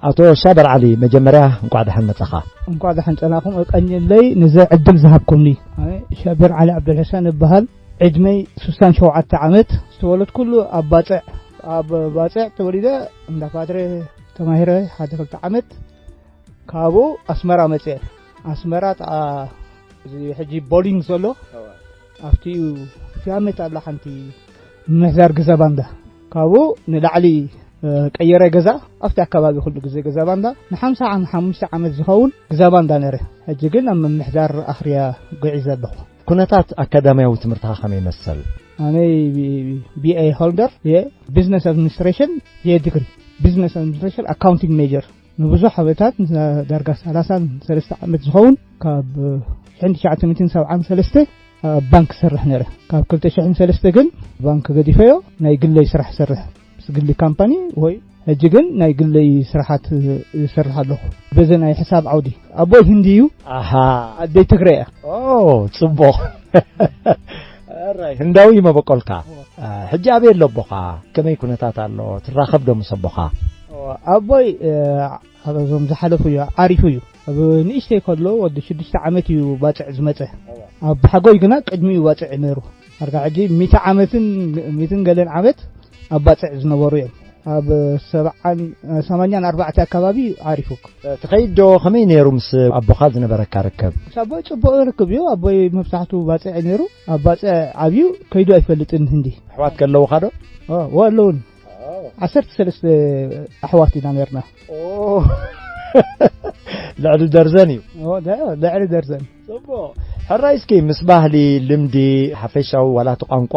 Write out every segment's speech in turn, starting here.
ኣቶ ሻበር ዓሊ፣ መጀመርያ እንቋዕ ደሓን መጻኻ። እንቋዕ ደሓን ጸናኹም። እቀንየለይ ንዘ ዕድል ዝሃብኩምኒ። ኣነ ሻበር ዓሊ ዓብደልሕሰን እበሃል። ዕድመይ ስሳን ሸውዓተ ዓመት። ዝተወለድኩሉ ኣብ ባጽዕ፣ ኣብ ባጽዕ ተወሊደ፣ እንዳ ፋትረ ተማሂረ ሓደ ክልተ ዓመት። ካብኡ ኣስመራ መጽኤ። ኣስመራ ጥኣ እዚ ሕጂ ቦሊንግ ዘሎ ኣብቲ ፊያመት ኣላ ሓንቲ ምሕዳር ገዛ ባንዳ። ካብኡ ንላዕሊ፣ እ፣ ቀየረ ገዛ። ኣብቲ ኣከባቢ ኩሉ ግዜ ገዛ ባንዳ። ንሓምሳ ዓም-፣ ሓሙሽተ ዓመት ዝኸውን ገዛ ባንዳ ነረ። ሕጂ ግን ኣብ ምምሕዳር ኣኽርያ ጉዒዘ ኣለኹ። ኩነታት ኣካዳሚያዊ ትምህርትኻ ከመይ ይመስል? ኣነ ቢ-፣ ቢ-፣ ቢ ኤ ሆልደር፣ የ ቢዝነስ ኣድሚኒስትሬሽን፣ የ ዲግሪ ቢዝነስ ኣድሚኒስትሬሽን ኣካውንቲንግ ሜጀር። ንብዙሕ ዓመታት፣ ዳርጋ ሰላሳን ሰለስተ ዓመት ዝኸውን፣ ካብ ሽሕን ትሽዓተ ሚእትን ሰብዓን ሰለስተ ኣብ ባንክ ሰርሕ ነረ። ካብ ክልተ ሽሕን ሰለስተ ግን ባንክ ገዲፈዮ፣ ናይ ግለይ ስራሕ ሰርሕ፣ ምስ ግሊ ካምፓኒ ወይ ሕጂ ግን ናይ ግለይ ስራሓት ይሰርሕ ኣለኹ። በዚ ናይ ሕሳብ ዓውዲ። ኣቦይ ህንዲ እዩ። ኣሃ። ኣደይ ትግረ እያ። ኦ፣ ጽቡቕ። ኣራይ፣ ህንዳዊ እዩ መበቆልካ። አ፣ ሕጂ ኣበይ ኣሎ ኣቦኻ? ከመይ ኩነታት ኣሎ? ትራኸብ ዶ ምስ ኣቦኻ? ኦ፣ ኣቦይ፣ እ፣ ኣብ እዞም ዝሓለፉ እዩ፣ ዓሪፉ እዩ። ኣብ ንእሽተይ ከሎ ወዲ ሽዱሽተ ዓመት እዩ ባጽዕ ዝመጸ። ኣብ ሓጎይ ግና ቅድሚኡ ባጽዕ እዩ ነይሩ። ኣርጋ ሕጂ ሚእቲ ዓመትን፣ ሚእትን ገለን ዓመት ኣብ ባጽዕ ዝነበሩ እዮም። ኣብ ሰብዓን፣ ሰማንያን ኣርባዕተ ኣካባቢ ዓሪፉ። ትኸይድ ዶ? ከመይ ነይሩ ምስ ኣቦኻ ዝነበረካ ርክብ? ምስ ኣቦይ ጽቡቕ ርክብ እዩ። ኣቦይ መብዛሕቱ ባጽዕ ነይሩ። ኣብ ባጽዕ ዓብዩ ከይዱ ኣይፈልጥን ህንዲ። ኣሕዋት ከለውኻ ዶ? ኦ፣ ኣለውን። ዓሰርተ ሰለስተ ኣሕዋት ኢና ነርና። ኦ። ልዕሊ ደርዘን እዩ። ኦ፣ ደ-፣ ልዕሊ ደርዘን። ጽቡቕ። ሕራይ እስኪ ምስ ባህሊ፣ ልምዲ፣ ሓፈሻዊ ዋላ እቲ ቋንቋ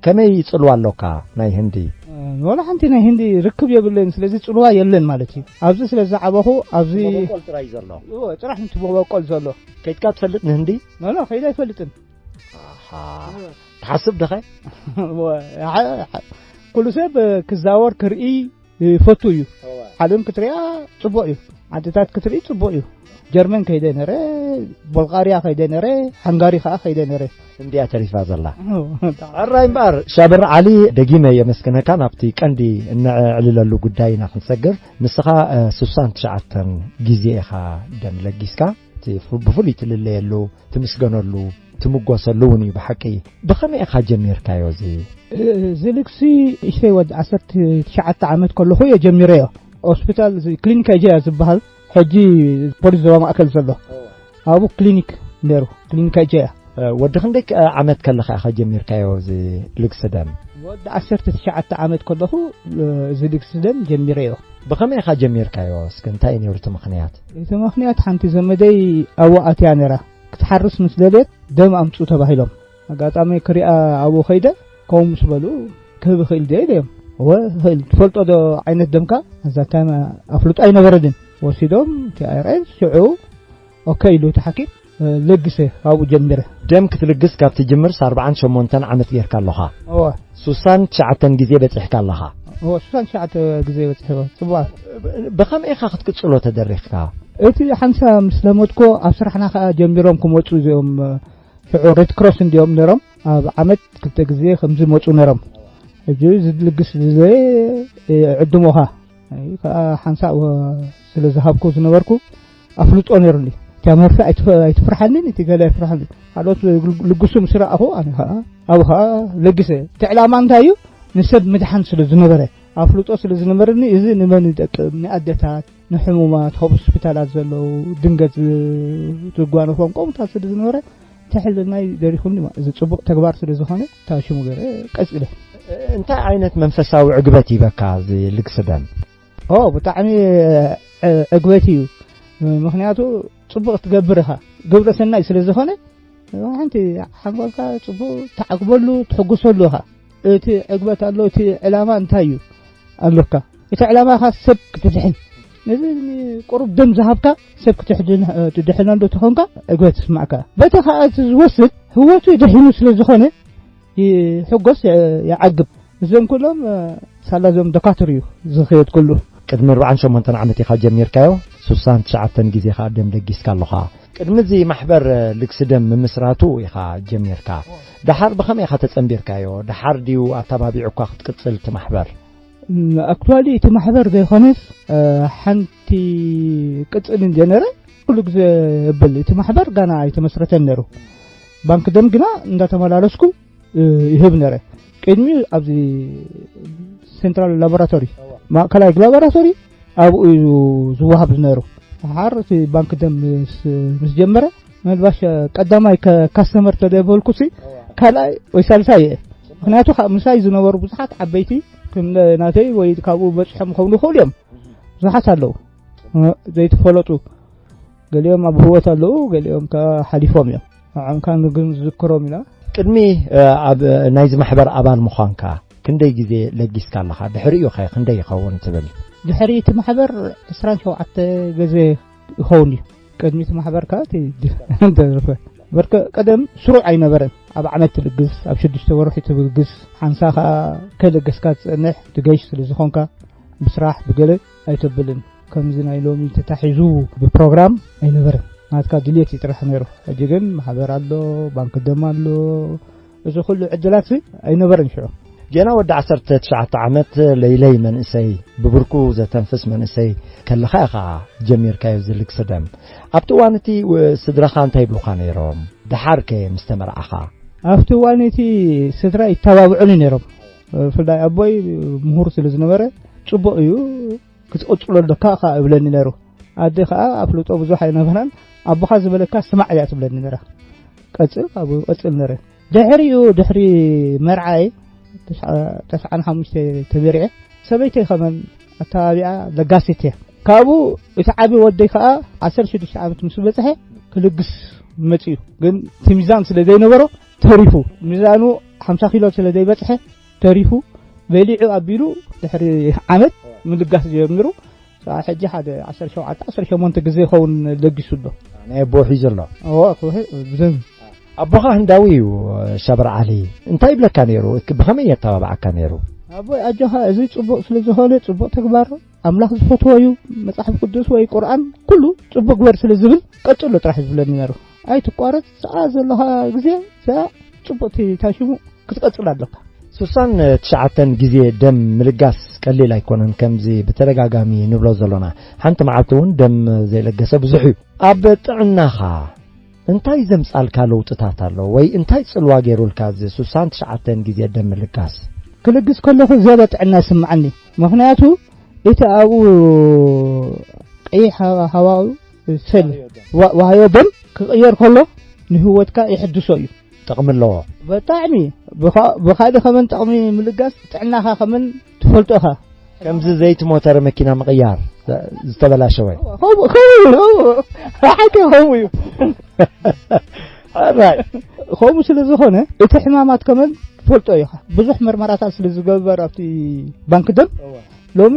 ከመይ ጽልዋ ኣሎካ ናይ ህንዲ? እ፣ ወላ ሓንቲ ናይ ህንዲ ርክብ የብለን፣ ስለዚ ጽልዋ የለን ማለት እዩ። ኣብዚ ስለ ዝዓበኹ፣ ኣብዚ መበቆል ጥራይ ዘሎ? እወ፣ ጥራሕ እቲ መበቆል ዘሎ። ከይድካ ትፈልጥ ንህንዲ? ኖ፣ ኖ፣ ከይደ ኣይፈልጥን። ኣሃ። እወ። ትሓስብ ዶ ኸ? እወ፣ ሓ-፣ ሓ-፣ ኩሉ ሰብ ክዛወር ክርኢ ይፈቱ እዩ። እወ። ዓለም ክትሪኣ ጽቡቕ እዩ። ዓድታት ክትርኢ ጽቡቕ እዩ። ጀርመን ከይደ ነረ፣ ቡልጋርያ ከይደ ነረ፣ ሃንጋሪ ከኣ ከይደ ነረ። እንድያ ተሪፋ ዘላ። እወ። ሕራይ እምበኣር፣ ሻብር ዓሊ፣ ደጊመ የመስግነካ። ናብቲ ቀንዲ እነዕልለሉ ጉዳይ ኢና ክንሰግር። ንስኻ፣ እ፣ ስሳን ትሽዓተን ግዜ ኢኻ ደም ለጊስካ። እቲ ፍ-፣ ብፍሉይ ትልለየሉ፣ ትምስገነሉ፣ ትምጎሰሉ እውን እዩ ብሓቂ። ብኸመይ ኢኻ ጀሚርካዮ እዚ? እዚ ልግሲ እሽተይ ወዲ ዓሰርተ ትሽዓተ ዓመት ከለኹ እየ ጀሚረዮ። ሆስፒታል እዚ ክሊኒክ ኣጀያ ዝበሃል፣ ሕጂ ፖሊስ ዞባ ማእከል ዘሎ፣ ኣብኡ ክሊኒክ ነይሩ፣ ክሊኒክ ኣጀያ። እ፣ ወዲ ክንደይ ክ-፣ ዓመት ከለኻ ኢኻ ጀሚርካዮ እዚ ልግሲ ደም? ወዲ ዓሰርተ ትሽዓተ ዓመት ከለኹ፣ እ፣ እዚ ልግሲ ደም ጀሚረዮ። ብኸመይ ኢኻ ጀሚርካዮ? እስከ እንታይ እዩ ነይሩ እቲ ምኽንያት? እቲ ምኽንያት ሓንቲ ዘመደይ ኣብኡ ኣትያ ነይራ። ክትሓርስ ምስ ደልየት ደም ኣምጽኡ ተባሂሎም። ኣጋጣሚ ክሪኣ ኣብኡ ከይደ፣ ከምኡ ምስ በሉ፣ ክህብ ይኽእል ድየ ኢለዮም። እወ፣ ይኽእል። ትፈልጦ ዶ ዓይነት ደምካ? እዛ ታይም ኣፍልጦ ኣይነበረንን። ወሲዶም፣ ቲ ኣር ኤስ፣ ሽዑ፣ ኦኬ ኢሉ እቲ ሓኪም፣ እ፣ ለግሰ፣ ካብኡ ጀሚረ። ደም ክትልግስ ካብ ትጅምርስ ኣርብዓን ሸሞንተን ዓመት ጌርካ ኣለኻ። እወ። ስሳን ትሽዓተን ግዜ በጺሕካ ኣለኻ። እወ፣ ስሳን ትሽዓተ ግዜ በጺሐ። ጽቡቕ። ብኸመይ ኢኻ ክትቅጽሎ ተደሪኽካ? እቲ ሓንሳብ ምስ ለመድኮ፣ ኣብ ስራሕና ከኣ ጀሚሮም ክመጹ እዚኦም፣ እ፣ ሽዑ ሬድ ክሮስ እንዲኦም ነይሮም፣ ኣብ ዓመት ክልተ ግዜ ከምዚ መጹ ነይሮም። ሕጂ ዝልግስ ዝዘየ ይዕድሙኻ። ኣይ፣ ከኣ ሓንሳእ ወ-፣ ስለ ዝሃብኩ ዝነበርኩ ኣፍልጦ ነይሩኒ። እቲኣ መርፌ ኣይትፈ-፣ ኣይትፍርሓንን፣ እቲ ገለ ኣይፍርሓንን። ካልኦት ልግሱ ምስ ረኣኹ፣ ኣነ ከኣ ኣብኡ ከኣ ለጊሰ። እቲ ዕላማ እንታይ እዩ? ንሰብ ምድሓን ስለ ዝነበረ፣ ኣፍልጦ ስለ ዝነበረኒ፣ እዚ ንመን ይጠቅም? ንኣደታት፣ ንሕሙማት፣ ኣብ ሆስፒታላት ዘለዉ፣ ድንገት ዝ-፣ ዝጓነፎም ከምኡታት ስለ ዝነበረ፣ እቲ ሕልናይ ደሪኹኒ፣ እዚ ጽቡቕ ተግባር ስለ ዝኾነ፣ እታ ሽሙ ገይረ ቀጺለ። እንታይ ዓይነት መንፈሳዊ ዕግበት ይበካ እዚ ልግሲ ደም? ኦ፣ ብጣዕሚ፣ እ፣ ዕግበት እዩ። ምኽንያቱ ጽቡቕ ትገብር ኢኻ። ግብረ ሰናይ ስለ ዝኾነ፣ ሓንቲ ሓንጎልካ ጽቡቕ ትዓግበሉ፣ ትሕጉሰሉ ኢኻ። እቲ ዕግበት ኣሎ፣ እቲ ዕላማ እንታይ እዩ ኣሎካ? እቲ ዕላማኻ ሰብ ክትድሕን። ነዚ ቁሩብ ደም ዝሃብካ ሰብ ክትሕድን፣ እ፣ ትድሕነሉ ተኾንካ ዕግበት ይስማዕካ። በቲ ኸኣ እቲ ዝወስድ ህይወቱ ድሒኑ ስለ ዝኾነ ይሕጎስ፣ ይ-፣ ይዓግብ። እዞም ኩሎም፣ እ፣ ሳላ እዞም ዶካትር እዩ ዝኸየድ ኩሉ። ቅድሚ ኣርብዓን ሸሞንተን ዓመት ኢኻ ጀሚርካዮ፣ ስሳን ትሽዓተን ግዜ ኸኣ ደም ለጊስካ ኣሎኻ። ቅድሚ እዚ ማሕበር፣ እ፣ ልግሲ ደም ምምስራቱ ኢኻ ጀሚርካ። ደሓር ብኸመይ ኢኻ ተጸንቢርካዮ? ደሓር ድዩ ኣተባቢዑካ ክትቅጽል እቲ ማሕበር? ኣክቹዋሊ እቲ ማሕበር ዘይኮነስ ሓንቲ ቅጽል እንጀነረ ኩሉ ግዜ እብል እቲ ማሕበር ጋና ኣይተመስረተን ነሩ። ባንክ ደም ግና እንዳተመላለስኩ ይህብ ነረ። ቅድሚ ኣብዚ ሴንትራል ላቦራቶሪ፣ ማእከላይ ላቦራቶሪ ኣብኡ እዩ ዝወሃብ ዝነሩ። ሓር እቲ ባንክ ደም ምስ ጀመረ፣ መልባሽ ቀዳማይ ካስተመር ተደበልኩ ሲ ካልኣይ ወይ ሳልሳይ እየ። ምክንያቱ ካብ ምሳይ ዝነበሩ ብዙሓት ዓበይቲ ከም ናተይ ወይ ካብኡ በፅሖም ክኾኑ ይኽእሉ እዮም። ብዙሓት ኣለዉ ዘይተፈለጡ። ገሊኦም ኣብ ህይወት ኣለዉ፣ ገሊኦም ከ ሓሊፎም እዮም። ንዖም ካን ግን ዝዝክሮም ኢና። ቅድሚ ኣብ ናይዚ ማሕበር ኣባል ምዃንካ ክንደይ ግዜ ለጊስካ ኣለኻ? ድሕሪኡ ኸ ክንደይ ይኸውን ትብል? ድሕሪ እቲ ማሕበር ዕስራን ሸውዓተ ግዜ ይኸውን እዩ። ቅድሚ እቲ ማሕበር ከ ተርፈ በርከ ቀደም ስሩዕ ኣይነበረን። ኣብ ዓመት ትልግስ፣ ኣብ ሽዱሽተ ወርሒ ትልግስ፣ ሓንሳ ከ ከለገስካ ትጸንሕ። ትገሽ ስለ ዝኾንካ ብስራሕ ብገለ ኣይተብልን። ከምዚ ናይ ሎሚ ተታሒዙ ብፕሮግራም ኣይነበረን። ናትካ ድልየት እዩ ጥራሕ ነይሩ። ሕጂ ግን ማሕበር ኣሎ፣ ባንክ ደም ኣሎ። እዚ ኩሉ ዕድላት ሲ ኣይነበረን ሽዑ። ጌና ወዲ ዓሰርተ ትሽዓተ ዓመት ለይለይ መንእሰይ፣ ብብርኩ ዘተንፍስ መንእሰይ ከለኻ ኢኻ ጀሚርካዮ ዝልግስ ደም። ኣብቲ እዋን እቲ ስድራኻ እንታይ ይብሉኻ ነይሮም? ደሓርከ ምስ ተመርዓኻ? ኣብቲ እዋን እቲ ስድራ ይተባብዑኒ ነይሮም። ብፍላይ ኣቦይ ምሁር ስለ ዝነበረ፣ ጽቡቕ እዩ ክትቕጽሎ ኣለካ ከኣ እብለኒ ነይሩ። ኣደ ከኣ ኣፍልጦ ብዙሕ ኣይነበራን። ኣቦኻ ዝበለካ ስማዕ እያ ትብለኒ ነይራ። ቀጽል፣ ካብኡ ቀጽል ነይረ። ድሕሪኡ፣ ድሕሪ መርዓይ፣ ተስዓ-፣ ተስዓን ሓሙሽተ ተመርዐ። ሰበይተይ ከመን ኣተባቢዓ ለጋሲት እያ። ካብኡ እቲ ዓቢ ወደይ ከኣ ዓሰርተ ሽዱሽተ ዓመት ምስ በጽሐ ክልግስ መጺኡ። ግን እቲ ሚዛን ስለ ዘይነበሮ ተሪፉ። ሚዛኑ ሓምሳ ኪሎ ስለ ዘይበጽሐ ተሪፉ። በሊዑ ኣቢሉ ድሕሪ ዓመት ምልጋስ ጀሚሩ። ሰዓ ሕጂ ሓደ ዓሰርተ ሸውዓተ ዓሰርተ ሸሞንተ ግዜ ይኸውን ለጊሱ ኣሎ። ናይ ኣቦ ሒዙ ኣሎ። እዎ፣ ክውሒ ብደም። ኣቦኻ ህንዳዊ እዩ፣ ሸብር ዓሊ። እንታይ ይብለካ ነይሩ? እክ-፣ ብኸመይ የተባብዓካ ነይሩ? ኣቦይ፣ ኣጆኻ፣ እዚ ጽቡቕ ስለ ዝኾነ፣ ጽቡቕ ተግባር፣ ኣምላኽ ዝፈትዎ እዩ። መጽሓፍ ቅዱስ ወይ ቁርኣን፣ ኩሉ ጽቡቕ ግበር ስለ ዝብል፣ ቀጽሎ ጥራሕ ዝብለኒ ነይሩ። ኣይትቋረጽ፣ ሰዓ ዘለኻ ግዜ፣ ሰዓ ጽቡቕ፣ እቲ እንታይ ሽሙ፣ ክትቀጽል ኣለካ። ስሳን ትሽዓተን ግዜ ደም ምልጋስ ቀሊል ኣይኮነን። ከምዚ ብተደጋጋሚ ንብሎ ዘሎና፣ ሓንቲ መዓልቲ እውን ደም ዘይለገሰ ብዙሕ እዩ። ኣብ ጥዕናኻ እንታይ ዘምጻልካ ለውጥታት ኣሎ? ወይ እንታይ ጽልዋ ገይሩልካ እዚ ስሳን ትሽዓተን ግዜ ደም ምልጋስ? ክልግስ ከለኹ ዝያዳ ጥዕና ይስምዓኒ። ምኽንያቱ እቲ ኣብኡ ቀይሕ ሃዋ-፣ ሃዋኡ ሰል ዋ-፣ ዋህዮ ደም ክቕየር ከሎ ንህይወትካ ይሕድሶ እዩ። ጥቕሚ ኣለዎ። ብጣዕሚ። ብኻ-፣ ብኻልእ ከመን ጥቕሚ ምልጋስ ጥዕናኻ ከመን ትፈልጦ ኢኻ። ከምዚ ዘይቲ ሞተር መኪና ምቕያር፣ ዘ-፣ ዝተበላሸወ። ከምኡ፣ ከምኡ እዩ፣ ከምኡ። ሓቂ ከምኡ እዩ። ኣራይ። ከምኡ ስለ ዝኾነ እቲ ሕማማት ከመን ትፈልጦ ኢኻ። ብዙሕ መርመራታት ስለ ዝገበር ኣብቲ ባንክ ደም እወ። ሎሚ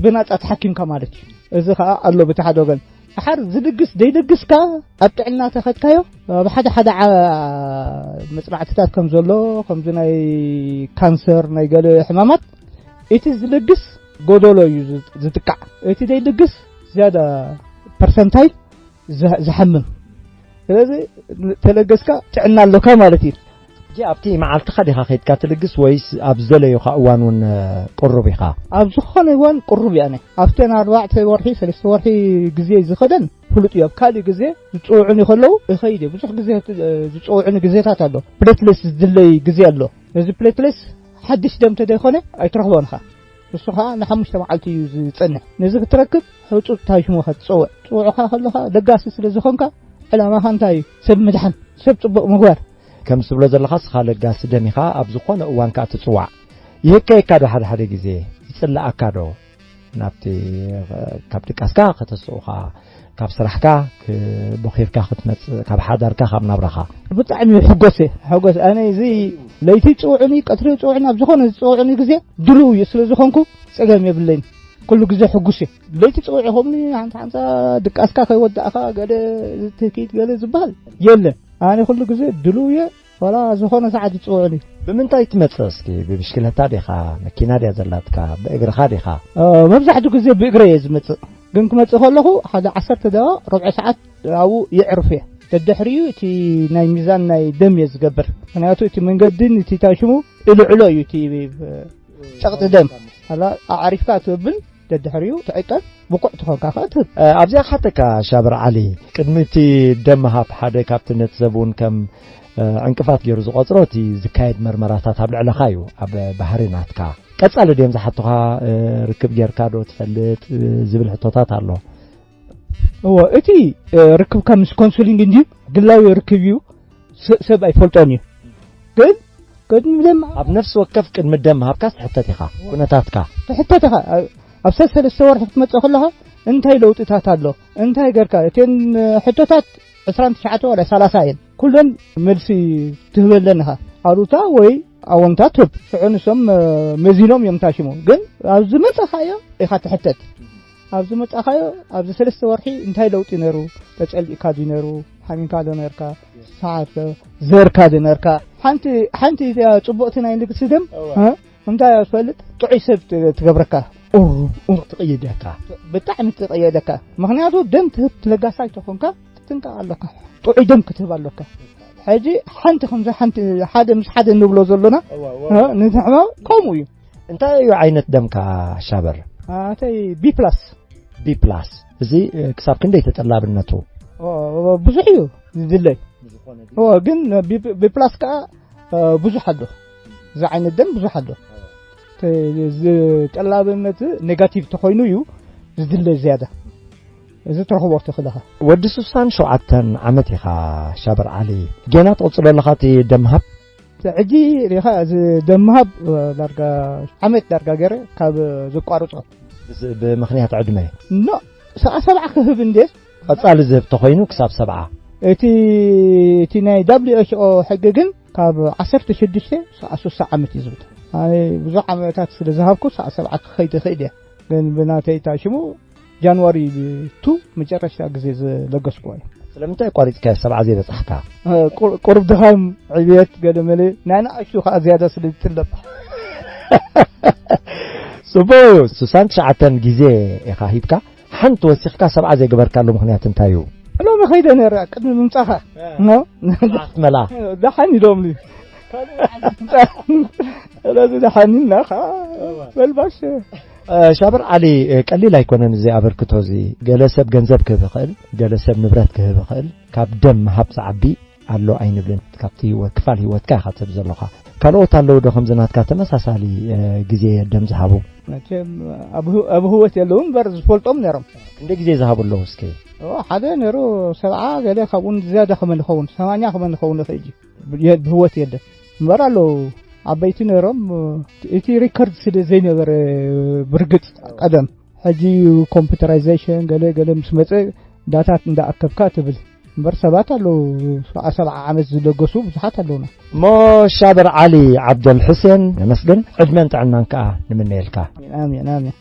ብናጻ ተሓኪምካ ማለት እዩ። እዚ ኸኣ ኣሎ በቲ ሓደ ወገን። ድሓር ዝልግስ ዘይልግስካ ኣብ ጥዕና ተኸድካዮ፣ ኣብ ሓደ ሓደ ዓ-፣ መጽናዕትታት ከም ዘሎ፣ ከምዚ ናይ ካንሰር፣ ናይ ገለ ሕማማት፣ እቲ ዝልግስ ጎደሎ እዩ ዝ-፣ ዝጥቃዕ። እቲ ዘይልግስ ዝያዳ ፐርሰንታይል ዝህ-፣ ዝሓምም። ስለዚ ተለገስካ ጥዕና ኣለካ ማለት እዩ። ሕጂ ኣብቲ መዓልትኻ ዲኻ ከይድካ ትልግስ ወይስ ኣብ ዝደለዩኻ እዋን እውን፣ እ፣ ቅሩብ ኢኻ? ኣብ ዝኾነ እዋን ቅሩብ እየ ኣነ። ኣብተን ኣርባዕተ ወርሒ፣ ሰለስተ ወርሒ ግዜ ዝኸደን ፍሉጥ እዩ። ኣብ ካልእ ግዜ ዝጽውዑኒ ከለዉ እኸይድ እየ። ብዙሕ ግዜ፣ እ፣ ዝጽውዑኒ ግዜታት ኣሎ። ፕሌትለስ ዝድለይ ግዜ ኣሎ። እዚ ፕሌትለስ ሓድሽ ደም ተደይኮነ ኣይትረኽቦን ኢኻ። እሱ ኸኣ ንሓሙሽተ መዓልቲ እዩ ዝጸንሕ። ነዚ ክትረክብ ሕጹጽ ታሽሞኻ ትጸውዕ። ጽውዕኻ ከለኻ ለጋሲ ስለ ዝኾንካ ዕላማኻ እንታይ እዩ? ሰብ ምድሓን፣ ሰብ ጽቡቕ ምግባር። ከም ትብሎ ዘለኻ ስኻ ለጋሲ ደም ኢኻ፣ ኣብ ዝኾነ እዋን ከኣ ትጽዋዕ። ይህከየካ ዶ ሓደ ሓደ ግዜ? ይጽልኣካ ዶ? ናብቲ፣ ካብ ድቃስካ ከተስኡኻ፣ ካብ ስራሕካ ክ-፣ ቦኺርካ ክትመጽእ፣ ካብ ሓዳርካ፣ ካብ ናብራኻ። ብጣዕሚ ሕጎስ እየ፣ ሕጎስ። ኣነ እዚ ለይቲ ይጽውዑኒ፣ ቀትሪ ይጽውዑኒ፣ ኣብ ዝኾነ ዝጽውዑኒ ግዜ ድሉው እዩ ስለ ዝኾንኩ ጸገም የብለይን። ኩሉ ግዜ ሕጉስ እየ። ለይቲ ጽውዑ ይኸምኒ፣ ሓንቲ ሓንሳ ድቃስካ ከይወዳእካ ገለ ትኪት ገለ ዝበሃል የለን። ኣነ ኩሉ ግዜ ድሉው እየ። ዋላ ዝኾነ ሰዓት ይጽውዑኒ። ብምንታይ ትመጽእ እስኪ? ብብሽክለታ ዲኻ? መኪና ድያ ዘላትካ? ብእግርኻ ዲኻ? እ፣ መብዛሕትኡ ግዜ ብእግረ እየ ዝመጽእ። ግን ክመጽእ ከለኹ ሓደ ዓሰርተ ደቂቕ፣ ርብዒ ሰዓት ኣብኡ የዕርፍ እየ። ደድሕሪኡ እቲ ናይ ሚዛን ናይ ደም እየ ዝገብር። ምኽንያቱ እቲ መንገድን እቲ ታሽሙ ኢልዕሎ እዩ እቲ ጸቕጢ ደም። ኣላ ኣዕሪፍካ ትብል፣ ደድሕሪኡ ትዕቀብ፣ ብቑዕ ትኾንካ ከኣ ትህብ። ኣብዚኣ ክሓተካ ሻብር ዓሊ፣ ቅድሚ እቲ ደም ምሃብ ሓደ ካብቲ ነቲ ሰብ እውን ከም ዕንቅፋት ገይሩ ዝቆፅሮ እቲ ዝካየድ መርመራታት ኣብ ልዕለኻ እዩ። ኣብ ባህሪ ናትካ ቀፃሊ ድዮም ዝሓቱኻ፣ ርክብ ጌርካ ዶ ትፈልጥ ዝብል ሕቶታት ኣሎ። እዎ፣ እቲ ርክብካ ምስ ኮንሱሊንግ እንድዩ፣ ግላዊ ርክብ እዩ። ሰብ ኣይፈልጦን እዩ። ግን ቅድሚ ደም ኣብ ነፍሲ ወከፍ ቅድሚ ደም ምሃብካስ ትሕተት ኢኻ ኩነታትካ። ትሕተት ኢኻ። ኣብ ሰለስተ ወርሒ ክትመጽእ ከለኻ እንታይ ለውጥታት ኣሎ? እንታይ ገርካ? እተን ሕቶታት ዕስራን ትሽዓተ ወላ ሰላሳ እየን። ኩለን መልሲ ትህበለን ኢኻ። ኣሉታ ወይ ኣወንታ ትህብ። ሽዑ ንሶም መዚኖም እዮም ታሽሙ። ግን ኣብ ዝመጻኻዮ ኢኻ ትሕተት። ኣብ ዝመጻኻዮ ኣብዚ ሰለስተ ወርሒ እንታይ ለውጢ ነሩ? ተጸሊእካ ድዩ ነሩ? ሓሚምካ ዶ ነርካ? ሰዓት ዘርካ ዶ ነርካ? ሓንቲ ሓንቲ እዚኣ ጽቡቕቲ ናይ ንግስቲ ደም እንታይ ትፈልጥ? ጥዑይ ሰብ ትገብረካ። ትቕይደካ። ብጣዕሚ ትቕየደካ። ምክንያቱ ደም ትህብ ለጋሳይ ተኾንካ ክትንቀቕ ኣለካ። ጥዑይ ደም ክትህብ ኣለካ። ሕጂ ሓንቲ ከምዚ ሓንቲ ሓደ ምስ ሓደ ንብሎ ዘሎና ንሕማም ከምኡ እዩ። እንታይ እዩ ዓይነት ደምካ ሻበር? ኣተይ ቢ ፕላስ። ቢ ፕላስ። እዚ ክሳብ ክንደይ ተጠላብነቱ? ብዙሕ እዩ ዝድለይ። ግን ቢ ፕላስ ከዓ ብዙሕ ኣሎ። እዚ ዓይነት ደም ብዙሕ ኣሎ። ተጠላብነት ኔጋቲቭ ተኾይኑ እዩ ዝድለ ዝያዳ። እዚ ትረኽቦ ትኽእል ኢኻ። ወዲ ስሳን ሸውዓተን ዓመት ኢኻ ሻበር ዓሊ። ጌና ትቕጽሎ ኣለኻ እቲ ደም ምሃብ? ሕጂ ሪኻ እዚ ደም ምሃብ ዳርጋ ዓመት ዳርጋ ገይረ ካብ ዘቋርጾ። ብምኽንያት ዕድመ? ኖ ሰዓ ሰብዓ ክህብ እንዴ? ቀጻሊ ዝህብ ተኾይኑ ክሳብ ሰብዓ። እቲ እቲ ናይ ዳብሊው ኤች ኦ ሕጊ ግን ካብ ዓሰርተ ሽዱሽተ ሰዓ ሱሳ ዓመት እዩ ዝብል። ኣነ ብዙሕ ዓመታት ስለ ዝሃብኩ ሰዓ ሰብዓ ክኸይድ ይኽእል እየ። ግን ብናተይ ታሽሙ ጃንዋሪ ቱ መጨረሻ ግዜ ዝለገስኩዎ እዩ። ስለምንታይ ኣቋሪጽካዮ ሰብዓ ዘይበጻሕካ? ቁሩብ ድኻም፣ ዕብየት፣ ገለ መለ ናይ ንኣሽቱ ከኣ ዝያዳ ስለ ዝጥለብ። ጽቡቕ እዩ። ስሳን ትሽዓተን ግዜ ኢኻ ሂብካ፣ ሓንቲ ወሲኽካ ሰብዓ ዘይገበርካሉ ምኽንያት እንታይ እዩ? ሎሚ ኸይደ ነይረ ቅድሚ ምምጻኻ። መላ። ደሓን ኢሎምኒ። ስለዚ ደሓን ኢልና ኸዓ በልባሽ። ሻብር ዓሊ፣ ቀሊል ኣይኮነን እዚ ኣበርክቶ እዚ። ገለ ሰብ ገንዘብ ክህብ ይኽእል፣ ገለ ሰብ ንብረት ክህብ ይኽእል። ካብ ደም ምሃብ ዝዓቢ ኣሎ ኣይንብልን፣ ካብቲ ክፋል ህይወትካ ኢኻ ትህብ ዘሎኻ። ካልኦት ኣለዉ ዶ ከምዚ ናትካ ተመሳሳሊ ግዜ ደም ዝሃቡ? መቸም ኣብ ህይወት የለውን እምበር ዝፈልጦም ነይሮም። ክንደይ ግዜ ዝሃቡ ኣለዉ እስኪ? ሓደ ነይሩ ሰብዓ ገለ፣ ካብኡ ዝያዳ ከመ ንኸውን፣ ሰማንያ ከመ ንኸውን ንኽእል እዩ። ብህይወት የለን እምበር ኣለዉ ዓበይቲ ነይሮም። እቲ ሪከርድ ስለ ዘይነበረ ብርግጽ ቀደም፣ ሕጂ ኮምፒውተራይዜሽን ገለ ገለ ምስ መጸ ዳታት እንዳኣከብካ ትብል እምበር ሰባት ኣለዉ። ሰብዓ ዓመት ዝለገሱ ብዙሓት ኣለዉና። እሞ ሻብር ዓሊ ዓብደል ሑሴን ነመስግን፣ ዕድመን ጥዕናን ከኣ ንምነየልካ። ኣሜን ኣሜን።